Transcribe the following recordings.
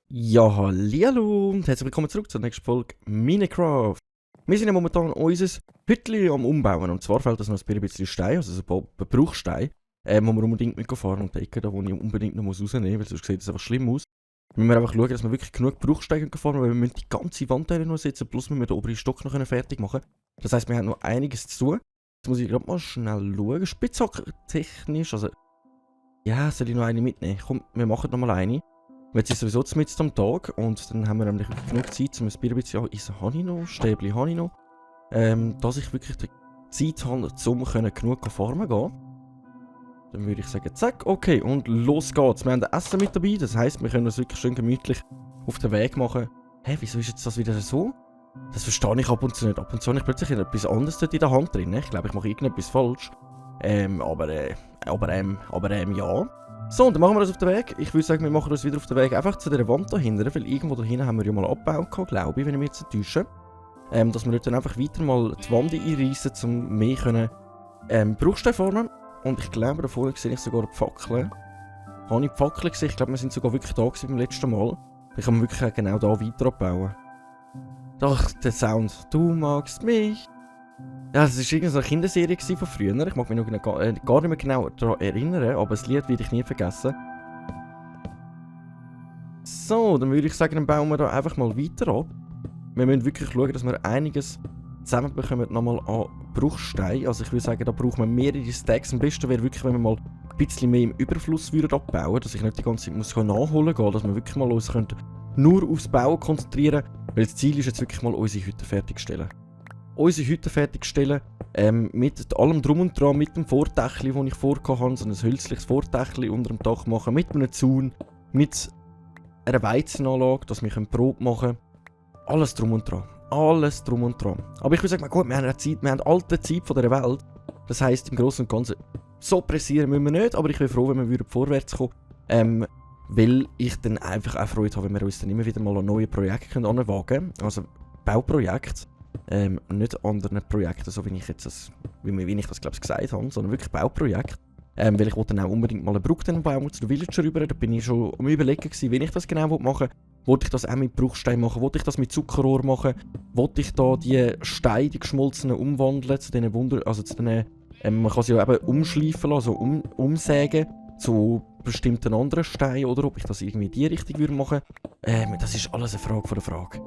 Ja, hallihallo und herzlich willkommen zurück zur nächsten Folge Minecraft. Wir sind ja momentan unser Hütchen am Umbauen und zwar fällt das noch ein bisschen Stein, also so ein paar Bruchsteine, wo wir unbedingt mitfahren und die Ecke da, wo ich unbedingt noch rausnehmen muss, weil sonst sieht das einfach schlimm aus. Wir müssen einfach schauen, dass wir wirklich genug Bruchsteine fahren, weil wir müssen die ganze Wand noch setzen, plus wir müssen den oberen Stock noch fertig machen. Das heisst, wir haben noch einiges zu tun. Jetzt muss ich gerade mal schnell schauen, spitzhacktechnisch, also ja, soll ich noch eine mitnehmen? Komm, wir machen noch mal eine. Jetzt ist sowieso mitten am Tag und dann haben wir nämlich genug Zeit, um ein bisschen, ja, Eisen habe ich noch, Stäbchen habe ich noch, dass ich wirklich die Zeit habe, um genug farmen gehen. Dann würde ich sagen, zack, okay, und los geht's. Wir haben Essen mit dabei, das heisst, wir können uns wirklich schön gemütlich auf den Weg machen. Hä, wieso ist jetzt das wieder so? Das verstehe ich ab und zu nicht. Ab und zu habe ich plötzlich etwas anderes dort in der Hand drin. Ich glaube, ich mache irgendetwas falsch. Aber ja. So, und dann machen wir das auf den Weg. Ich würde sagen, wir machen das wieder auf den Weg einfach zu dieser Wand dahinter, weil irgendwo da hinten haben wir ja mal abgebaut, glaube ich, wenn ich mich jetzt nicht täusche. Dass wir dort dann einfach weiter mal die Wand einreissen, um mehr Bruchsteine formen. Und ich glaube, da vorne sehe ich sogar die Fackeln. Habe ich die Fackeln gesehen? Ich glaube, wir sind sogar wirklich da gewesen beim letzten Mal. Dann kann man wirklich auch genau da weiter abbauen. Doch, der Sound. Du magst mich. Ja, es war irgendeine Kinderserie von früher. Ich mag mich noch gar nicht mehr genau daran erinnern, aber das Lied werde ich nie vergessen. So, dann würde ich sagen, dann bauen wir da einfach mal weiter ab. Wir müssen wirklich schauen, dass wir einiges zusammenbekommen nochmal an Bruchstein. Also ich würde sagen, da brauchen wir mehrere Stacks. Am besten wäre wirklich, wenn wir mal ein bisschen mehr im Überfluss würden abbauen, dass ich nicht die ganze Zeit muss nachholen gehen, dass wir wirklich mal uns nur aufs Bauen konzentrieren können. Weil das Ziel ist jetzt wirklich mal unsere Hütte fertigstellen. Unsere Hütte fertigstellen, mit allem Drum und Dran, mit dem Vordächli, das ich vorgehabt habe, so ein hölzliches Vordächli unter dem Dach machen, mit einem Zaun, mit einer Weizenanlage, dass wir Brot machen können. Alles Drum und Dran. Alles Drum und Dran. Aber ich würde sagen, gut, wir haben alte Zeit von dieser Welt. Das heisst, im Großen und Ganzen, so pressieren müssen wir nicht, aber ich wäre froh, wenn wir vorwärts kommen. Weil ich dann einfach auch Freude habe, wenn wir uns dann immer wieder mal an neue Projekte anwagen können. Also Bauprojekte. Nicht anderen Projekten, so wie ich jetzt wie ich das glaube ich gesagt habe, sondern wirklich Bauprojekte. Weil ich wollte dann auch unbedingt mal eine Brücke bauen zu den Villager rüber. Da bin ich schon am Überlegen gewesen, wie ich das genau machen will. Wollte ich das auch mit Bruchstein machen? Wollte ich das mit Zuckerrohr machen? Wollte ich da die Steine, die geschmolzenen, umwandeln zu diesen man kann sie ja eben umschleifen lassen, also umsägen zu bestimmten anderen Steinen, oder ob ich das irgendwie in die Richtung machen würde. Das ist alles eine Frage von der Frage.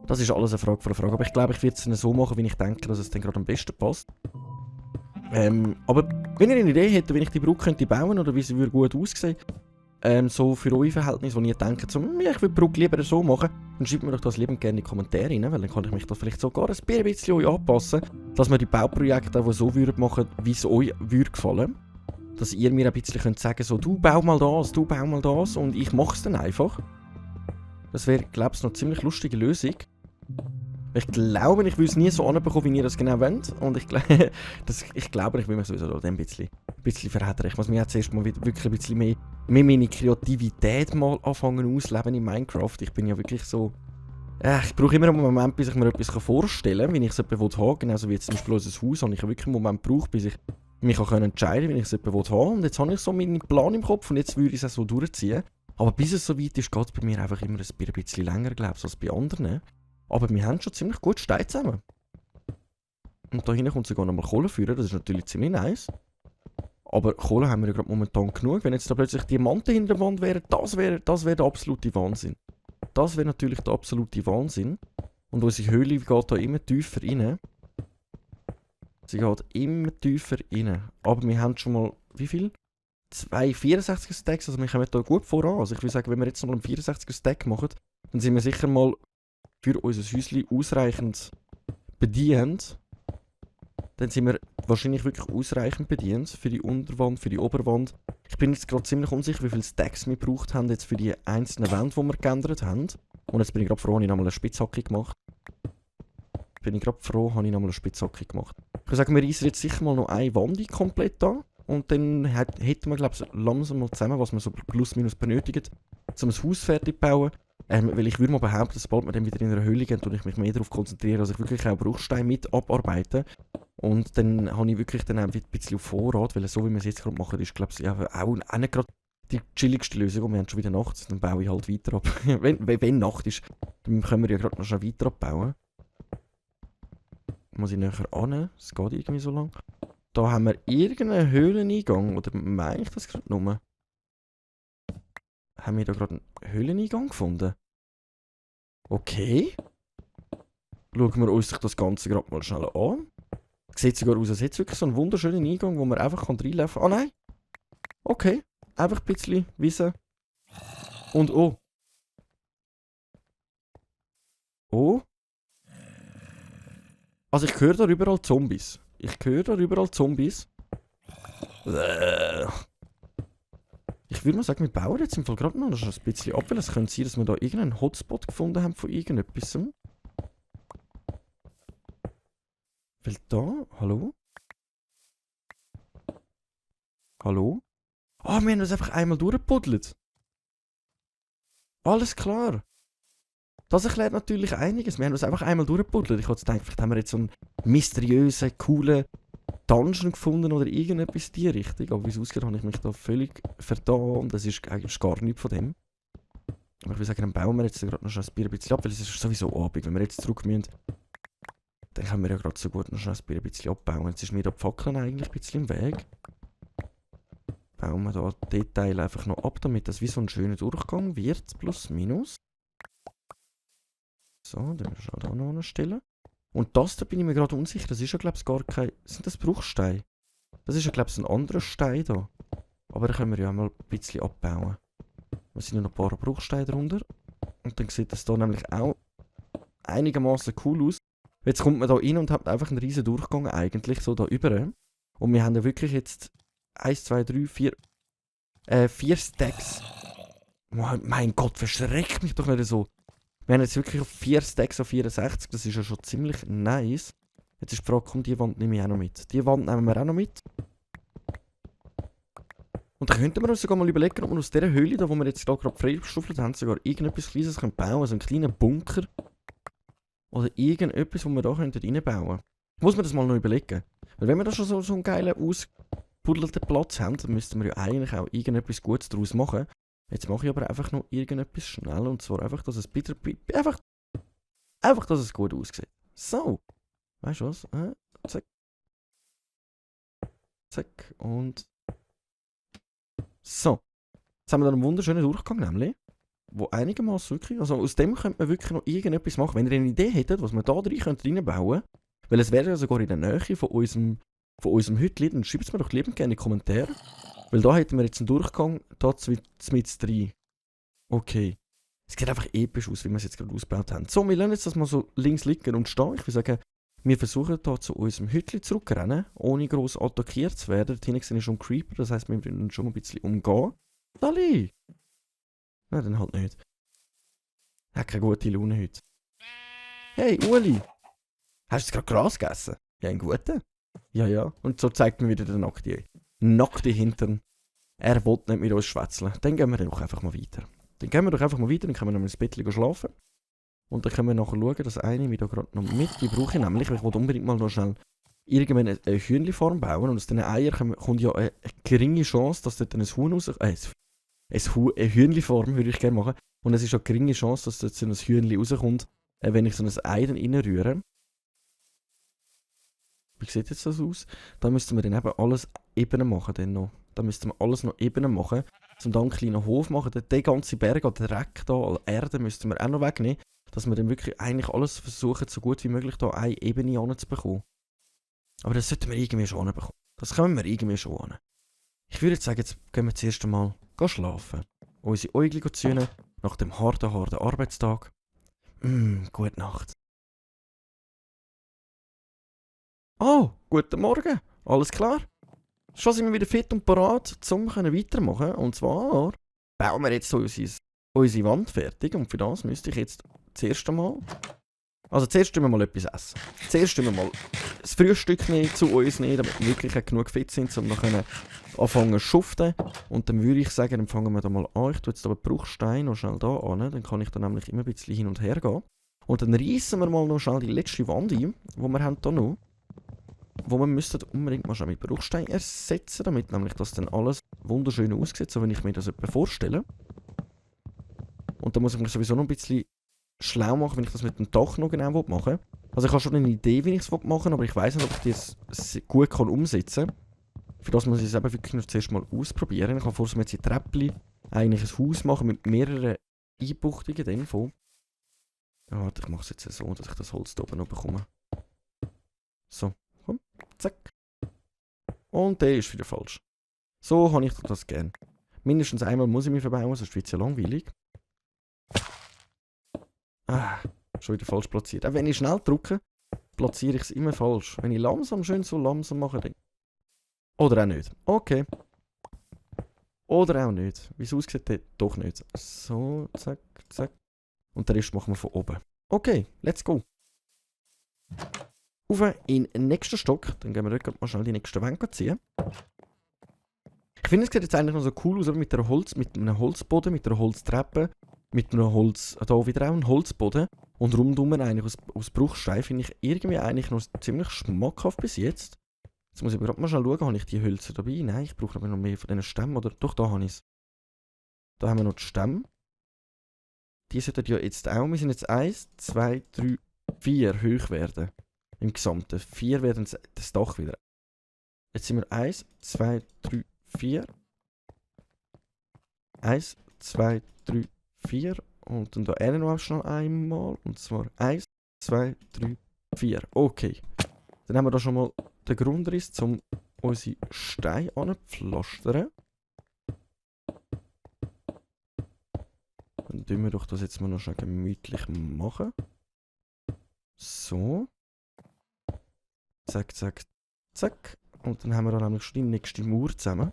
Das ist alles eine Frage von der Frage. Aber ich glaube, ich werde es so machen, wie ich denke, dass es dann gerade am besten passt. Aber wenn ihr eine Idee hättet, wie ich die Brücke könnte bauen oder wie sie würde gut aussehen, so für eure Verhältnisse, wo ihr denkt, ich würde die Brücke lieber so machen, dann schreibt mir doch das lieber gerne in die Kommentare rein, weil dann kann ich mich da vielleicht sogar ein bisschen euch anpassen, dass wir die Bauprojekte auch so machen, wie es euch würde gefallen. Dass ihr mir ein bisschen könnt sagen, so, du bau mal das und ich mache es dann einfach. Das wäre, glaube ich, noch eine ziemlich lustige Lösung. Ich glaube, ich will es nie so anbekommen, wie ihr das genau wollt. Und ich glaube, ich will mich sowieso da ein bisschen verheddern. Ich muss mir jetzt erst mal wirklich ein bisschen mehr meine Kreativität mal anfangen ausleben in Minecraft. Ich bin ja wirklich so... ich brauche immer einen Moment, bis ich mir etwas vorstellen kann, wenn ich es jemanden haben will. Genauso wie jetzt zum Beispiel unser Haus, habe ich wirklich einen Moment gebraucht, bis ich mich entscheiden kann, wenn ich es jemanden haben will. Und jetzt habe ich so meinen Plan im Kopf und jetzt würde ich es auch so durchziehen. Aber bis es so weit ist, geht es bei mir einfach immer ein bisschen länger, glaube ich, als bei anderen. Aber wir haben schon ziemlich gut Steine zusammen. Und da hinten kommt sogar nochmal Kohle führen, das ist natürlich ziemlich nice. Aber Kohle haben wir ja gerade momentan genug. Wenn jetzt da plötzlich Diamanten hinter der Wand wären, das wäre der absolute Wahnsinn. Das wäre natürlich der absolute Wahnsinn. Und unsere Höhle geht da immer tiefer rein. Sie geht immer tiefer rein. Aber wir haben schon mal, wie viel? 2 64er Stacks, also wir kommen da gut voran. Also ich würde sagen, wenn wir jetzt noch mal einen 64er Stack machen, dann sind wir sicher mal für unser Häuschen ausreichend bedient. Dann sind wir wahrscheinlich wirklich ausreichend bedient für die Unterwand, für die Oberwand. Ich bin jetzt gerade ziemlich unsicher, wie viele Stacks wir gebraucht haben jetzt für die einzelnen Wände, die wir geändert haben. Und jetzt bin ich gerade froh, habe ich nochmal eine Spitzhacke gemacht. Ich würde sagen, wir reissen jetzt sicher mal noch eine Wand komplett an. Und dann hätten wir, glaube ich, langsam mal zusammen, was wir so plus minus benötigen, um ein Haus fertig zu bauen. Weil ich würde mal behaupten, sobald wir dann wieder in einer Höhle gehen, tue ich mich mehr darauf konzentrieren, dass ich wirklich auch Bruchsteine mit abarbeite. Und dann habe ich wirklich dann auch ein bisschen auf Vorrat, weil so wie wir es jetzt gerade machen, ist glaube ich auch nicht gerade die chilligste Lösung. Und wir haben schon wieder Nacht, dann baue ich halt weiter ab. wenn Nacht ist, dann können wir ja gerade noch schnell weiter abbauen. Muss ich näher an, es geht irgendwie so lang. Da haben wir irgendeinen Höhleneingang, oder meine ich das gerade nur? Haben wir da gerade einen Höhleneingang gefunden? Okay. Schauen wir uns das Ganze gerade mal schnell an. Sieht sogar aus, als hätte es wirklich so einen wunderschönen Eingang, wo man einfach reinlaufen kann. Ah nein. Okay. Einfach ein bisschen Wiese. Und oh. Oh. Also ich höre da überall Zombies. Ich würde mal sagen, wir bauen jetzt im Fall gerade noch ein bisschen ab, weil es könnte sein, dass wir da irgendeinen Hotspot gefunden haben von irgendetwas. Weil da, hallo? Hallo? Ah, wir haben das einfach einmal durchgebuddelt. Alles klar. Das erklärt natürlich einiges. Wir haben das einfach einmal durchgebuddelt. Ich hatte gedacht, vielleicht haben wir jetzt so einen mysteriösen, coolen Dungeon gefunden oder irgendetwas in die Richtung. Aber wie es ausgeht, habe ich mich da völlig vertan und das ist eigentlich gar nichts von dem. Aber ich würde sagen, dann bauen wir jetzt gerade noch ein bisschen ab, weil es ist sowieso Abend. Wenn wir jetzt zurück müssen, dann können wir ja gerade so gut noch ein bisschen abbauen. Jetzt ist mir da die Fackeln eigentlich ein bisschen im Weg. Bauen wir da Detail einfach noch ab, damit das wie so ein schöner Durchgang wird, plus minus. So, dann müssen wir da noch stellen. Und das, da bin ich mir gerade unsicher, das ist ja glaube ich gar kein... Sind das Bruchsteine? Das ist ja glaube ich ein anderer Stein da. Aber da können wir ja mal ein bisschen abbauen. Da sind noch ein paar Bruchsteine drunter. Und dann sieht das da nämlich auch einigermaßen cool aus. Jetzt kommt man da rein und hat einfach einen riesen Durchgang eigentlich, so da über. Und wir haben ja wirklich jetzt 1, 2, 3, 4 Stacks. Oh, mein Gott, verschreckt mich doch nicht so. Wir haben jetzt wirklich auf 4 Stacks auf 64, das ist ja schon ziemlich nice. Jetzt ist die Frage, kommt die Wand nehme ich auch noch mit. Die Wand nehmen wir auch noch mit. Und dann könnten wir uns sogar mal überlegen, ob wir aus dieser Höhle, da wo wir jetzt gerade freigestuft haben, sogar irgendetwas Kleines bauen können. Also einen kleinen Bunker. Oder irgendetwas, wo wir da reinbauen können. Muss man das mal noch überlegen. Weil wenn wir da schon so einen geilen, ausgebuddelten Platz haben, dann müssten wir ja eigentlich auch irgendetwas Gutes daraus machen. Jetzt mache ich aber einfach noch irgendetwas schnell. Und zwar einfach, dass es bitte... Einfach, dass es gut aussieht. So. Weißt du was? Zack. Zack. Und... So. Jetzt haben wir da einen wunderschönen Durchgang nämlich. Wo einigermaßen wirklich... Also aus dem könnte man wirklich noch irgendetwas machen. Wenn ihr eine Idee hättet, was man da reinbauen könnte. Weil es wäre ja sogar in der Nähe von unserem Hütchen. Dann schreibt es mir doch liebend gerne in die Kommentare. Weil da hätten wir jetzt einen Durchgang, da mit 3. Okay. Es sieht einfach episch aus, wie wir es jetzt gerade ausgebaut haben. So, wir lassen jetzt das mal so links liegen und stehen. Ich würde sagen, wir versuchen hier zu unserem Hütchen zurückzurennen, ohne gross attackiert zu werden. Die hinten ist schon ein Creeper, das heisst, wir müssen ihn schon ein bisschen umgehen. Dali! Nein, dann halt nicht. Er hat keine gute Laune heute. Hey, Uli! Hast du jetzt gerade Gras gegessen? Ja, einen guten? Ja. Und so zeigt mir wieder den nackte Hintern. Er will nicht mit uns schwätzeln. Dann gehen wir doch einfach mal weiter. Dann können wir noch ins Bett schlafen. Und dann können wir nachher schauen, dass eine mich da gerade noch mit. Die brauche ich nämlich, weil ich will unbedingt mal noch schnell irgendwann eine Hühnchenfarm bauen. Und aus diesen Eiern kommt ja eine geringe Chance, dass dort ein Huhn raus... eine Hühnchenfarm würde ich gerne machen. Und es ist auch eine geringe Chance, dass dort so ein Hühnchen rauskommt, wenn ich so ein Ei dann reinrühre. Wie sieht jetzt das aus? Da müssten wir dann eben alles eben machen. Dann noch. Da müssten wir alles noch eben machen. Um dann einen kleinen Hof machen. Den ganzen Berg an Dreck da, Erde müssten wir auch noch wegnehmen. Dass wir dann wirklich eigentlich alles versuchen, so gut wie möglich da eine Ebene anzubekommen. Aber das sollten wir irgendwie schon anbekommen. Das können wir irgendwie schon an. Ich würde jetzt sagen, jetzt gehen wir zuerst einmal schlafen. Unsere Äugel zünden nach dem harten Arbeitstag. Gute Nacht. Oh, guten Morgen. Alles klar? Schon sind wir wieder fit und parat, um weitermachen. Und zwar bauen wir jetzt so unsere Wand fertig. Und für das müsste ich jetzt zuerst einmal Also zuerst tun wir mal etwas essen. Zuerst tun wir mal das Frühstück zu uns nehmen, damit wir wirklich genug fit sind, um noch anfangen zu schuften. Und dann würde ich sagen, dann fangen wir da mal an. Ich tue jetzt aber den Bruchstein noch schnell da an. Dann kann ich da nämlich immer ein bisschen hin und her gehen. Und dann reissen wir mal noch schnell die letzte Wand ein, die wir haben hier noch. Wo wir müssten unbedingt mal schnell mit Bruchstein ersetzen, damit nämlich das dann alles wunderschön aussieht, so wie ich mir das etwa vorstelle. Und dann muss ich mich sowieso noch ein bisschen schlau machen, wenn ich das mit dem Dach noch genau machen will. Also ich habe schon eine Idee, wie ich es machen will, aber ich weiß nicht, ob ich das gut umsetzen kann. Für das muss ich es eben wirklich noch zuerst mal ausprobieren. Ich kann vor mir jetzt in Treppli eigentlich ein Haus machen mit mehreren Einbuchtungen in dem Fall. Ja, warte, ich mache es jetzt so, dass ich das Holz da oben noch bekomme. So, komm, zack. Und der ist wieder falsch. So habe ich das gern. Mindestens einmal muss ich mich verbauen, sonst wird es ja langweilig. Ah, schon wieder falsch platziert. Auch wenn ich schnell drücke, platziere ich es immer falsch. Wenn ich langsam, schön so langsam mache, dann. Oder auch nicht. Okay. Oder auch nicht. Wie es aussieht, doch nicht. So, zack, zack. Und den Rest machen wir von oben. Okay, let's go. Auf in den nächsten Stock. Dann gehen wir dort mal schnell die nächsten Wände ziehen. Ich finde, es sieht jetzt eigentlich noch so cool aus, mit einem Holzboden, mit einer Holztreppe, mit einem da wieder auch ein Holzboden. Und rundum eigentlich aus Bruchstein finde ich irgendwie eigentlich noch ziemlich schmackhaft bis jetzt. Jetzt muss ich gerade mal schauen, habe ich die Hölzer dabei? Nein, ich brauche aber noch mehr von diesen Stämmen. Oder doch, da habe ich es. Da haben wir noch die Stämme. Die sollten ja jetzt auch, wir sind jetzt 1, 2, 3, 4 hoch werden. Im Gesamten. 4 werden das Dach wieder. Jetzt sind wir 1, 2, 3, 4. 1, 2, 3, 4. Und dann da noch schnell einmal. Und zwar 1, 2, 3, 4. Okay. Dann haben wir da schon mal den Grundriss, um unsere Steine anzupflastern. Dann tun wir doch das jetzt mal noch schnell gemütlich machen. So. Zack, zack, zack. Und dann haben wir dann nämlich schon die nächste Mauer zusammen.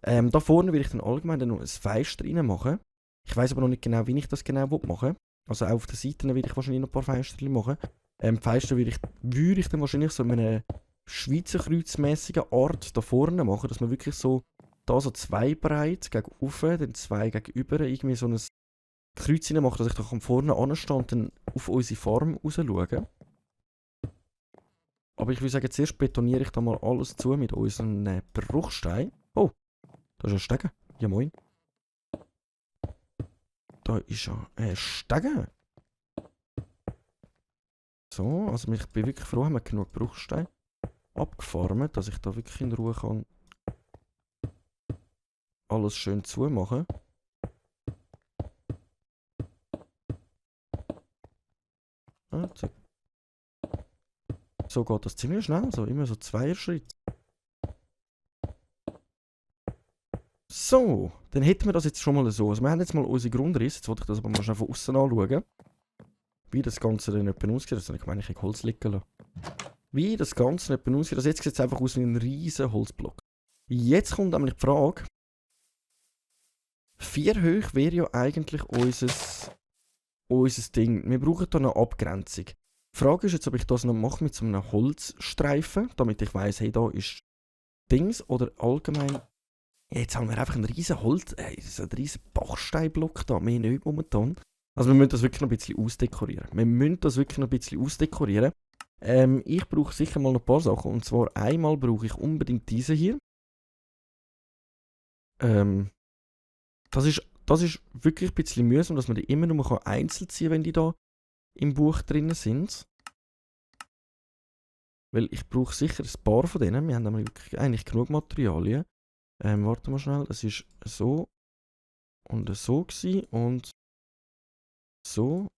Da vorne will ich dann allgemein noch ein Fenster rein machen. Ich weiß aber noch nicht genau, wie ich das genau machen will. Also auch auf den Seiten will ich wahrscheinlich noch ein paar Fenster machen. Fenster würde ich dann wahrscheinlich so in einer Schweizer Kreuzmäßigen Art da vorne machen, dass man wirklich so da so 2 breit gegen oben, dann 2 gegenüber, irgendwie so ein Kreuz rein macht, dass ich da vorne anstehe und dann auf unsere Farm raus schaue. Aber ich würde sagen, zuerst betoniere ich da mal alles zu mit unseren Bruchstein. Oh, da ist ein Stegen. Ja moin. Da ist ja ein Stegen. So, also ich bin wirklich froh, haben wir genug Bruchstein abgefarmt, dass ich da wirklich in Ruhe kann alles schön zumachen. Also. So geht das ziemlich schnell, so immer so 2 Schritte. So, dann hätten wir das jetzt schon mal so. Also wir haben jetzt mal unsere Grundrisse, jetzt wollte ich das aber mal schnell von außen anschauen. Wie das Ganze dann etwa aussieht. Also ich meine, ich habe Holz liegen lassen. Wie das Ganze etwa aussieht. Also jetzt sieht es einfach aus wie ein riesen Holzblock. Jetzt kommt nämlich die Frage. 4 hoch wäre ja eigentlich unser Ding. Wir brauchen da eine Abgrenzung. Die Frage ist jetzt, ob ich das noch mache mit so einem Holzstreifen, damit ich weiss, hey, da ist Dings. Oder allgemein. Jetzt haben wir einfach einen riesen einen riesen Bachsteinblock da. Mehr nicht momentan. Also wir müssen das wirklich noch ein bisschen ausdekorieren. Ich brauche sicher mal noch ein paar Sachen. Und zwar einmal brauche ich unbedingt diese hier. Das ist wirklich ein bisschen mühsam, dass man die immer nur einzeln ziehen kann, wenn die da im Buch drin sind. Weil ich brauche sicher ein paar von denen. Wir haben nämlich wirklich eigentlich genug Materialien. Warte mal schnell. Es ist so und so gewesen und so.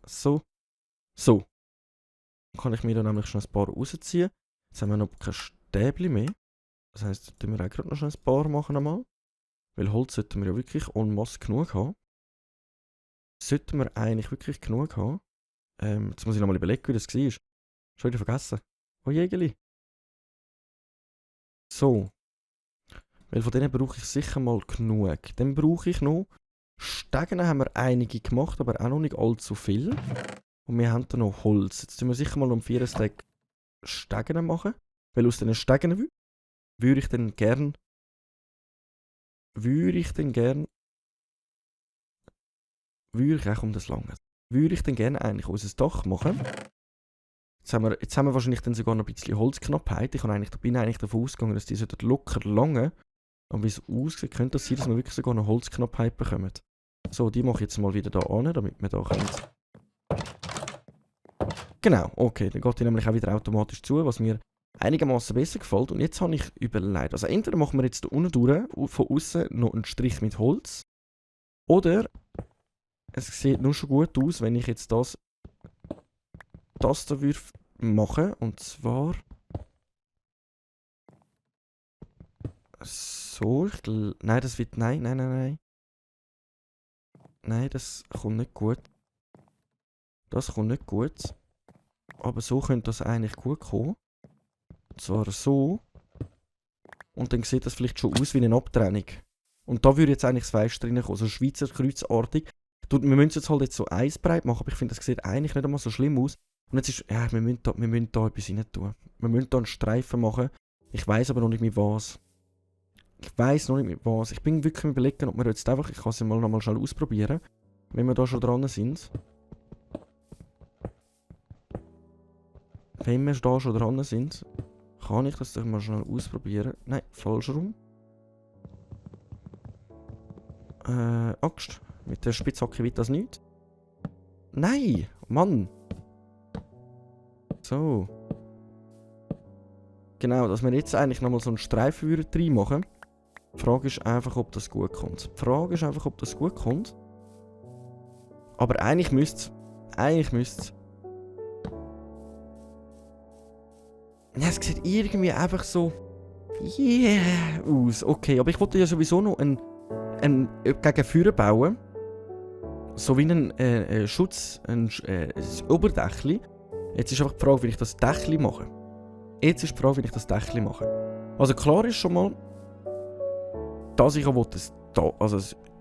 So. So. Dann kann ich mir dann nämlich schon ein paar rausziehen. Jetzt haben wir noch kein Stäbchen mehr. Das heisst, da tun wir auch gerade noch schon ein paar machen einmal. Weil Holz sollten wir ja wirklich en masse genug haben. Sollten wir eigentlich wirklich genug haben. Jetzt muss ich nochmal überlegen, wie das war. Schon wieder vergessen. Oh Jägeli. So. Weil von denen brauche ich sicher mal genug. Dann brauche ich noch Stegen haben wir einige gemacht, aber auch noch nicht allzu viel. Und wir haben da noch Holz. Jetzt tun wir sicher mal um 4 Stack Stegen machen. Weil aus diesen Stegen würde ich dann gern... Würde ich dann eigentlich unser Dach machen. Jetzt haben wir wahrscheinlich dann sogar noch ein bisschen Holzknappheit. Bin eigentlich davon ausgegangen, dass die locker lange. Und wie es aussieht, könnte es sein, dass wir wirklich sogar noch Holzknappheit bekommen. So, die mache ich jetzt mal wieder da an, damit wir da können. Genau, okay, dann geht die nämlich auch wieder automatisch zu, was mir einigermaßen besser gefällt. Und jetzt habe ich überlegt, also entweder machen wir jetzt da unten durch, von außen noch einen Strich mit Holz. Oder es sieht nur schon gut aus, wenn ich jetzt das da würde machen. Und zwar so. Nein, das wird. Nein. Nein, das kommt nicht gut. Aber so könnte das eigentlich gut kommen. Und zwar so. Und dann sieht das vielleicht schon aus wie eine Abtrennung. Und da würde jetzt eigentlich das Fenster reinkommen, so Schweizer Kreuzartig. Wir müssen es jetzt halt so eisbreit machen, aber ich finde, das sieht eigentlich nicht einmal so schlimm aus. Und jetzt ist, ja, wir müssen da etwas rein tun. Wir müssen da einen Streifen machen. Ich weiss aber noch nicht mit was. Ich bin wirklich am Überlegen, ob wir jetzt einfach, ich kann es mal nochmal schnell ausprobieren, wenn wir da schon dran sind. Wenn wir da schon dran sind, kann ich das doch mal schnell ausprobieren. Nein, falsch rum. Axt. Mit der Spitzhacke wird das nicht. Nein! Mann! So. Genau, dass wir jetzt eigentlich nochmal so einen Streifen reinmachen. Die Frage ist einfach, ob das gut kommt. Aber eigentlich müsste es. Ja, es sieht irgendwie einfach so. Yeah! Aus. Okay, aber ich wollte ja sowieso noch einen gegen Feuer bauen. So wie einen Schutz, ein Oberdächli. Jetzt ist einfach die Frage, wie ich das Dächli mache. Also klar ist schon mal, dass ich auch das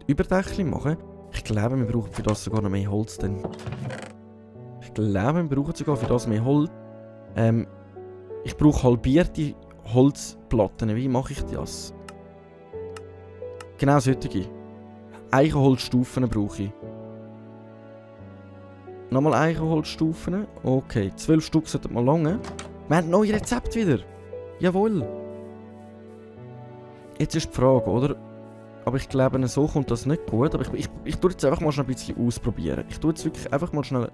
Überdächli machen. Ich glaube, wir brauchen für das sogar noch mehr Holz. Ich brauche halbierte Holzplatten. Wie mache ich das? Genau solche. Eichenholzstufen brauche ich. Nochmal Eichenholzstufen. Okay, 12 Stück sollten wir lange. Wir haben ein neues Rezept wieder. Jawohl. Jetzt ist die Frage, oder? Aber ich glaube, so kommt das nicht gut. Aber ich tue jetzt einfach mal schnell ein bisschen ausprobieren. Ich tue jetzt wirklich einfach mal schnell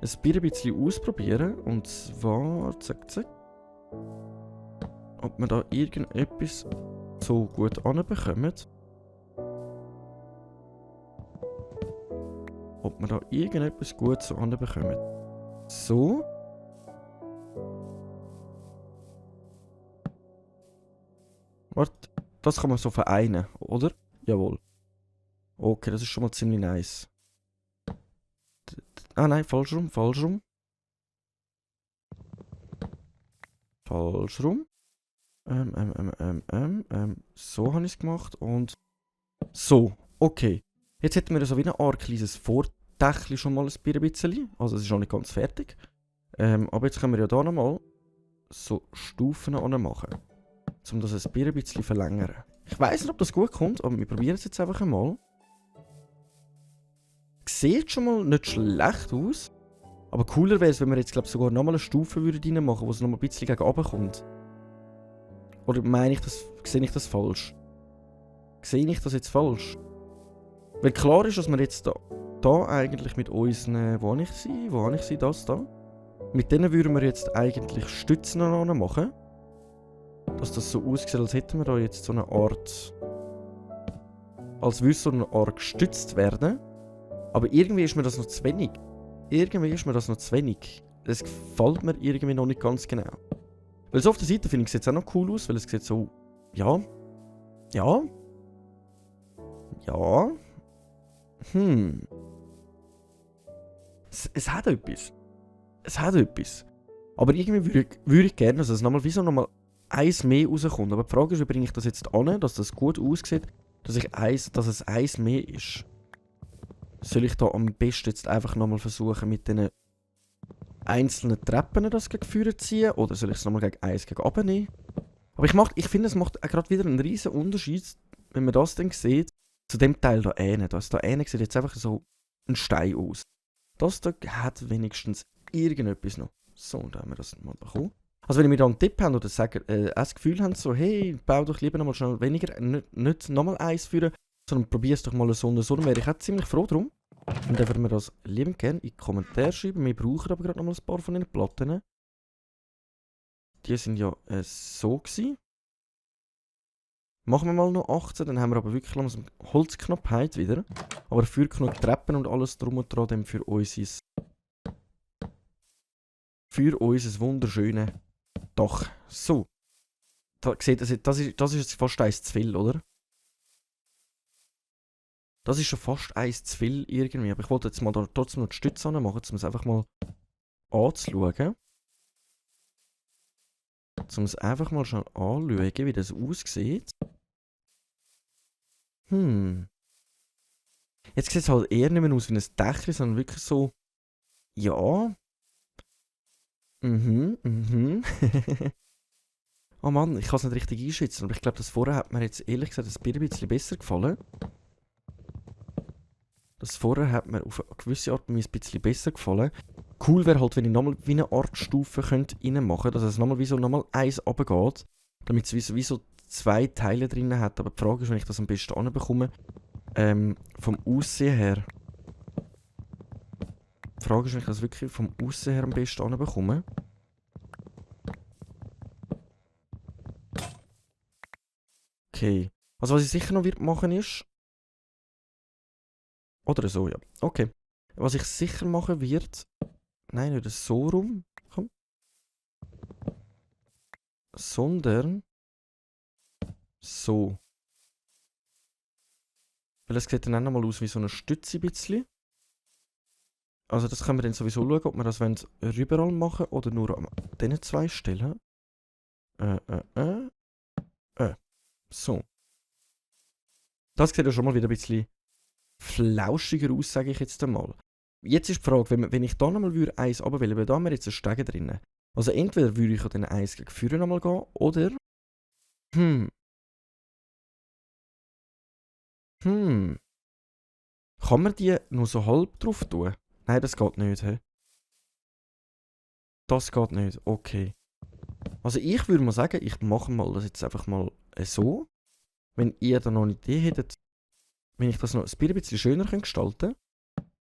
ein bisschen ausprobieren. Und zwar, zack. Ob wir da irgendetwas so gut anbekommen. So. Warte, das kann man so vereinen, oder? Jawohl. Okay, das ist schon mal ziemlich nice. Ah nein, falsch rum. So habe ich es gemacht und so, okay. Jetzt hätten wir so wie eine Art kleines Vordächli schon mal ein bisschen. Also es ist noch nicht ganz fertig. Aber jetzt können wir ja da nochmal so Stufen machen. Um das ein bisschen zu verlängern. Ich weiss nicht, ob das gut kommt, aber wir probieren es jetzt einfach einmal. Sieht schon mal nicht schlecht aus. Aber cooler wäre es, wenn wir jetzt glaub, sogar nochmal eine Stufe reinmachen würden, wo es nochmal ein bisschen gegen runter kommt. Oder sehe ich das falsch? Weil klar ist, dass wir jetzt da eigentlich mit unseren... Wo habe ich sie? Das da. Mit denen würden wir jetzt eigentlich Stützen machen. Dass das so aussieht, als hätten wir da jetzt so eine Art... Als würde so eine Art gestützt werden. Aber irgendwie ist mir das noch zu wenig. Das gefällt mir irgendwie noch nicht ganz genau. Weil so auf der Seite finde ich es jetzt auch noch cool aus, weil es sieht so... Ja. Es hat etwas. Aber irgendwie würde ich gerne, dass es nochmal eins mehr rauskommt. Aber die Frage ist, wie bringe ich das jetzt an, dass das gut aussieht, dass es eins mehr ist. Soll ich da am besten jetzt einfach nochmal versuchen, mit diesen einzelnen Treppen das gegen vorne zu ziehen? Oder soll ich es nochmal gegen eins gegen runter nehmen? Aber ich finde, es macht gerade wieder einen riesen Unterschied, wenn man das dann sieht, zu dem Teil da hinten. Da hinten sieht jetzt einfach so ein Stein aus. Das da hat wenigstens irgendetwas noch. So, und dann haben wir das mal bekommen. Also wenn ihr mir da einen Tipp habt oder das Gefühl habt, so, hey, bau doch lieber nochmal schnell weniger, nicht nochmal eins führen, sondern probier es doch mal so und so, dann wäre ich auch ziemlich froh drum. Und dann würden wir das liebend gerne in die Kommentare schreiben. Wir brauchen aber gerade nochmal ein paar von den Platten. Die sind ja so gewesen. Machen wir mal noch 18, dann haben wir aber wirklich langsam Holzknappheit wieder. Aber für genug Treppen und alles drum und dran dann für unser wunderschönes Dach. So. Da seht ihr, das ist jetzt fast eins zu viel, oder? Das ist schon fast eins zu viel irgendwie. Aber ich wollte jetzt mal da trotzdem noch die Stütze anmachen, um es einfach mal anzuschauen. Um es einfach mal schnell anzuschauen, wie das aussieht. Jetzt sieht es halt eher nicht mehr aus wie ein Dächchen, sondern wirklich so... Ja. Oh Mann, ich kann es nicht richtig einschätzen, aber ich glaube, das vorher hat mir jetzt ehrlich gesagt ein bisschen besser gefallen. Das vorher hat mir auf eine gewisse Art und Weise ein bisschen besser gefallen. Cool wäre halt, wenn ich nochmal wie eine Art Stufe reinmachen könnte, dass es nochmal wie so nochmal eins runtergeht, damit es wie so zwei Teile drin hat. Aber die Frage ist, wenn ich das am besten anbekomme, vom Aussehen her. Die Frage ist, wenn ich das wirklich vom Aussehen her am besten anbekomme. Okay. Also was ich sicher noch machen ist... Oder so, ja. Okay. Was ich sicher machen wird... Nein, nicht so rum. Komm. Sondern... So. Weil es sieht dann auch nochmal aus wie so eine Stütze ein bisschen. Also das können wir dann sowieso schauen, ob wir das überall machen oder nur an diesen zwei Stellen. So. Das sieht ja schon mal wieder ein bisschen flauschiger aus, sage ich jetzt einmal. Jetzt ist die Frage, wenn ich da nochmal eins runterwählen würde, da haben wir jetzt einen Stegen drin. Also entweder würde ich an den eins gegen vorne nochmal gehen, oder... Kann man die nur so halb drauf tun? Nein, das geht nicht, hä? Das geht nicht, okay. Also ich würde mal sagen, ich mache mal das jetzt einfach mal so. Wenn ihr da noch eine Idee hättet, wenn ich das noch ein bisschen schöner gestalten könnte,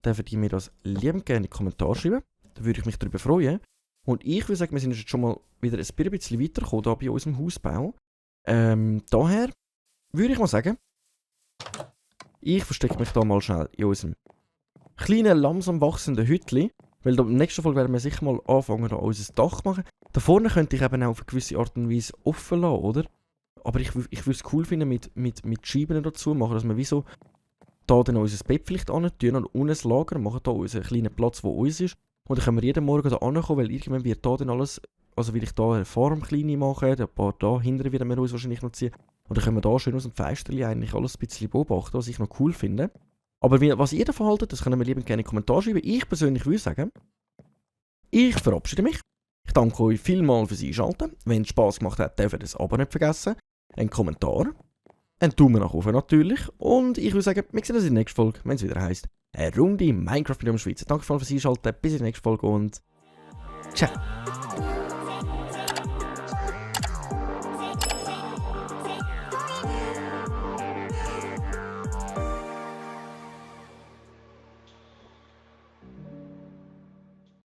dann würdet ihr mir das liebend gerne in die Kommentare schreiben. Da würde ich mich darüber freuen. Und ich würde sagen, wir sind jetzt schon mal wieder ein bisschen weitergekommen hier bei unserem Hausbau. Daher würde ich mal sagen, ich verstecke mich da mal schnell in unserem kleinen, langsam wachsenden Hütchen. Weil in der nächsten Folge werden wir sicher mal anfangen, da unser Dach zu machen. Da vorne könnte ich eben auch auf eine gewisse Art und Weise offen lassen, oder? Aber ich würde es cool finden, mit Scheiben dazu machen, dass wir wie so da dann unser Bett vielleicht antun und unten ein Lager machen, da unseren kleinen Platz, wo uns ist. Und dann können wir jeden Morgen da ankommen, weil irgendwann wird da dann alles, also will ich da eine Farm kleine machen, ein paar da hinten wieder wir uns wahrscheinlich noch ziehen. Und dann können wir da schön aus dem Fensterchen eigentlich alles ein bisschen beobachten, was ich noch cool finde. Aber was ihr davon haltet, das können wir liebend gerne in die Kommentare schreiben. Ich persönlich würde sagen, ich verabschiede mich. Ich danke euch vielmals fürs Einschalten. Wenn es Spass gemacht hat, dürft ihr das Abo nicht vergessen. Einen Kommentar. Einen Daumen nach oben natürlich. Und ich würde sagen, wir sehen uns in der nächsten Folge, wenn es wieder heisst, eine Runde Minecraft mit dem Schweizer. Danke fürs Einschalten. Bis in der nächsten Folge und ciao.